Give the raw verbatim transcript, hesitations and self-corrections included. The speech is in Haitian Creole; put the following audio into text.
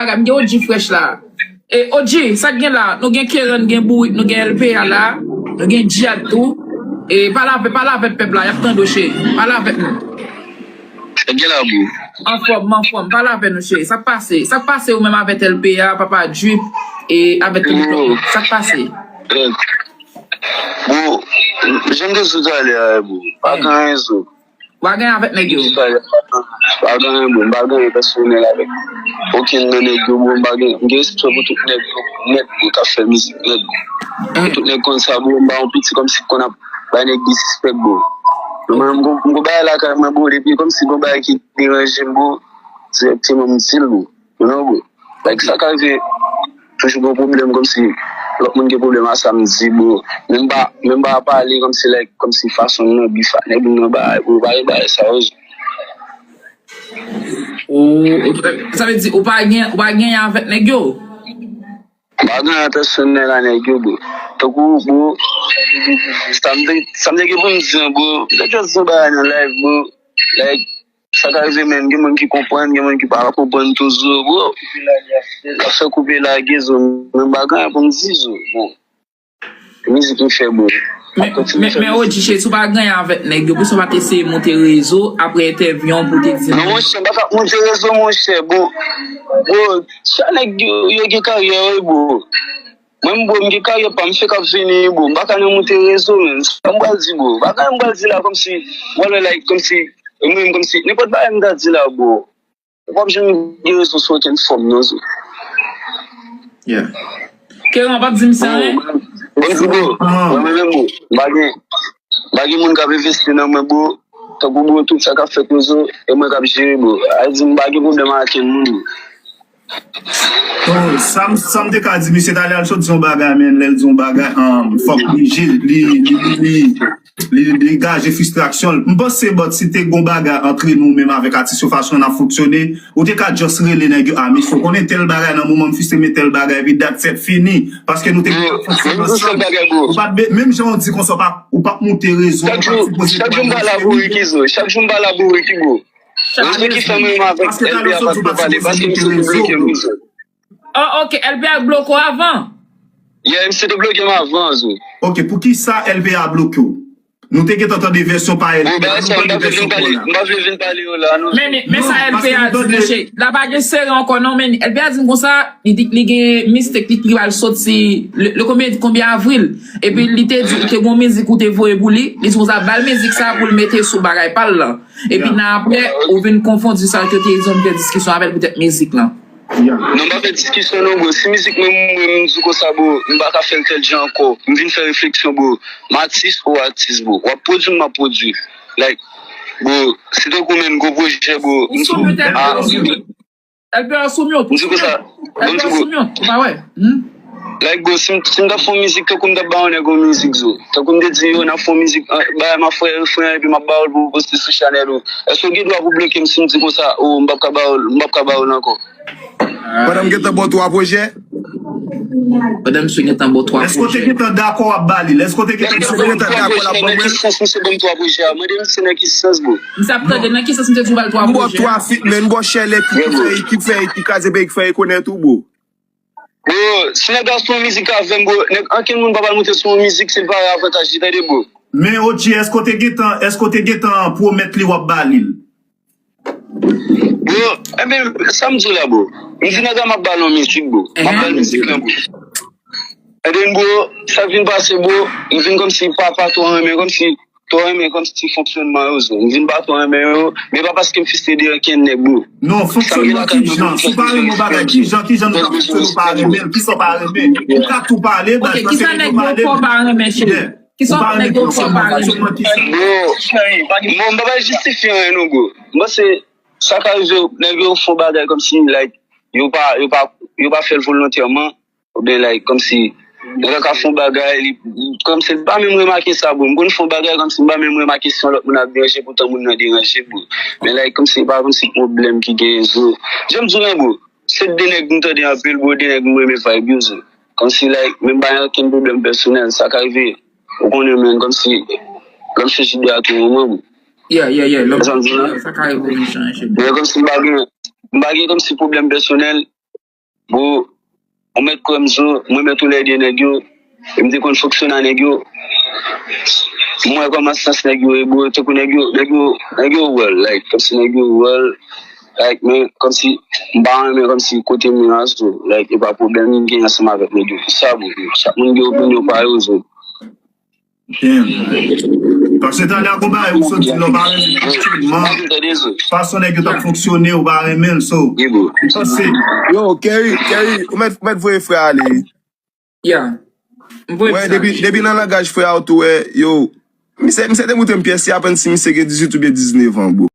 bagay, m gen O G frèch la. E O G, sa k gen la? Nou gen Keran, gen Bourik, nou gen L P A la, nou gen Djihad tou. E pale avè, pale avè pèp la, y ap tande w, cheri. Pale avè nou. Sa k gen la, bro? Anfòm, anfòm, pale avè nou, cheri. Sa k pase? Sa k pase ou menm avèk L P A, Papa Drip, e avèk tout moun? Sa k pase? Bro, jan m te di w talè a, bro, pa gen anyen, zo. Ou pa gen avèk nèg yo? Pa gen anyen, bro. M pa gen anyen pèsonèl avèk okenn nan nèg yo, bro. M pa gen, m gen respè pou tout nèg yo nèt, bro, k ap fè mizik nèt, bro. Tout nèg konn sa, bro. M pa yon piti kòmsi k konn ap bay nèg disrespect, bro. Mwen menm, m gon, m gon bagay lakay mwen, bro. Depi kòmsi gon bagay ki deranje m, bro, dirèkteman m di l, bro. You know, bro. Like, sa ka rive, toujou gen pwoblèm, kòmsi lòt moun gen pwoblèm a sa m di, bro. Men m pa, men m pa pale kòmsi, like, kòmsi fason m nan bif ak nèg, m nan bagay, bro, pa gen bagay sa yo. Ou, ou, sa vle di, ou pa gen, ou pa gen avèk nèg yo? M pa gen anyen pèsonèl a nèg yo, bro. Tankou, bro, sa m te, sa m te gen pou m di an, bro, m te just di yon bagay nan live, bro. Like, Sa ka rive menm, gen moun ki konprann, gen moun ki pa konprann tou zo, bro. L ap fè koupe lage zo, men m pa gen anyen pou m di zo, bon. Mizik m fè, bro. Men, men, men O G, cheri, si w pa gen anyen avèk nèg yo, poukisa w pa t eseye monte rezo apre entèvyou an pou w te di nou? Non, monchè, m pa t ap monte rezo, monchè, bro. Bro, sa nèg yo, yo gen karyè, wi, bro. Mwen, bro, m gen karyè pa m, m fèk ap vini, bro. M pa ka nan monte rezo, menn. Sa m pral di, bro? Pa gen anyen m pral di la, kòmsi, w a wè, like, kòmsi, mwen menm, kòmsi, nenpòt bagay m ta di la, bro. Ou p ap janm gen rezon sou okenn fòm, non, zo. Yeah. Keran, w p ap di misye anyen? Bro, mwen, bro, mwen menm, bro, m pa gen, m pa gen moun k ap envesti nan mwen, bro. Tankou, bro, tout sa k ap fèt yo, zo, e mwen k ap jere, bro. A di, m pa gen pwoblèm ak okenn moun, bro. Oh, sa m, sa m te ka di misye talè a, l sot di yon bagay, men lè l di yon bagay, um, fòk li je, li, li, li, li, li degaje fristrasyon l. M panse, but, si te gon bagay antre nou menm avèk atis yo, fason n ap fonksyone, ou te ka just rele nèg yo, a, mesye, ou konnen tèl bagay nan moman m fristre, men tèl bagay, epi dat fèt fini. Paske nou te gen fòs ansanm. Ou pa t be-, menm jan w di konsa, ou pa, ou p ap monte rezo, ou pa t sipoze pale. Chak jou m pale a Bourik, Izo. Chak jou m pale a Bourik, Izo. Rezon ki fè mwen menm avèk L P A pa t vle pale, paske misye te bloke m, zo. Oh, ok, L P A bloke w avan? Yeah, misye te bloke m avan, zo. Ok, poukisa L P A bloke w? Nou te gentan tande vèsyon pa L P A, nou tande vèsyon pa w la. M pa vle vin pale yo la, non. Men, men sa L P A di, monchè, la pa gen sere ankò, non, men L P A di m konsa, li di, li gen mistake, li, li pral soti le, le konbyen, konbyen avril. Epi li te di, te gon mizik ou te voye pou li, li di konsa, ba l mizik sa pou l mete sou bagay pa l lan. Epi nan apre, ou vin konfondi sa ke te di, ou te diskisyon avè l poutèt mizik lan. Non, m pa fè diskisyon non, bro. Si mizik mwen, mwen, m di konsa, bro, m pa ka fè l tèl jan ankò. M vin fè refleksyon, bro. M atis ou atis, bro. W ap pwodui, m ap pwodui. Like, bro, se tankou menm gwo pwojè, bro. M di, ah, L P A sou mute. M di konsa. L P A sou mute. Ou pa wè? Hmm? Like, bro, si m, si m t ap fè yon mizik, tankou m t ap ba yon nèg yon mizik, zo. Tankou m te di, yo, n ap fè yon mizik, ah, bagay, m ap fè refren an, epi m ap ba w l pou w poste sou chanèl ou. Èske w gen dwa pou bloke m si m di konsa, oh, m p ap ka ba w l, m p ap ka ba w l ankò? Pandan m gentan ba w twa pwojè? Pandan misye gentan ba w twa pwojè. Èske w te gentan dakò w ap ba li l? Èske w te gentan dakò? Èske w te gentan dakò l ap ban mwen l? Nan ki sans misye ban m twa pwojè a? Mande misye nan ki sans, bro. Misye ap tande nan ki sans m te di w ba l twa pwojè. M ba w twa feat, men m ba w Chèlè ki fè, ki fè, ki kraze peyi, ki fè rekonèt ou, bro. Bro, si nèg la sou yon mizik avè m, bro, nèg, ankenn moun pa pral monte sou yon mizik si l pa wè avantaj li, tande, bro. Men O G, èske w te gentan, èske w te gentan pwomèt li w ap ba li l? Bro, enben, sa m di w la, bro. M di nèg la m ap ba l yon mizik, bro. M ap ba l mizik lan, bro. Enben, bro, sa k vin pase, bro, m vin kòmsi pa, pa twò renmen, kòmsi twò renmen kòmsi fonksyònman yo, zo. M vin pa twò renmen yo, men pa paske m fristre de okenn nèg, bro. Non, fonksyònman kijan? Si w pa renmen yon bagay, kijan, kijan nou ka fonksyone ou pa renmen l? Kisa w pa renmen? Ou ka tou pale, baz, paske nèg yo pale. Ok, kisa nèg yo fè w pa renmen, cheri? Kisa nèg yo fè w pa renmen? Bro, bon, m pa pral jistifye anyen non, bro. M panse sa ka rive, nèg yo fè yon bagay kòmsi, like, yo pa, yo pa, yo pa fè l volontèman, oubyen, like, kòmsi, nèg la ka fè yon bagay, li, kòmsi l pa menm remake sa, bro. M konn fè yon bagay kòmsi m pa menm remake si yon lòt moun ap deranje, poutan moun nan deranje, bro. Men, like, kòmsi, e pa kòmsi pwoblèm ki genyen, zo. Jan m di w la, bro. Se de nèg m tande anpil, bro, de nèg m renmen vibe yo, zo. Kòmsi, like, men m pa gen okenn pwoblèm pèsonèl, sa ka rive, ou konnen, men, kòmsi, lè m chanje ide a tou moman, bro. Yeah, yeah, yeah, lè m, sa ka rive, ou chanje ide. Men kòmsi m pa gen, m pa gen kòmsi pwoblèm pèsonèl, Bro, ou mèt kwè m zo, mwen mèt ou lè de nèg yo, e m te konn fonksyone a nèg yo. Mwen kòman sans nèg yo ye, bro, tankou nèg yo, nèg yo, nèg yo wèl, like, kòmsi nèg yo wèl, like, men kòmsi, m pa renmen kòmsi kote m ye a zo, like, e pa pwoblèm m gen ansanm avèk nèg yo. Sa, bro, chak moun gen opinyon pa yo, zo. Damn. Paske talè a konba ou sot di lò pa renmen fonksyonman. Fason nèg yo t ap fonksyone ou pa renmen l, so. M panse. Yo, Kerry, Kerry, ou mèt, ou mèt voye frè ale. Yeah. M voye Wè, mesaj. Depi, depi nan langaj frè a ou tou wè, yo. Misye, misye te moutre m pyès, se apèn si misye gen dizuit oubyen diznèf an, bro.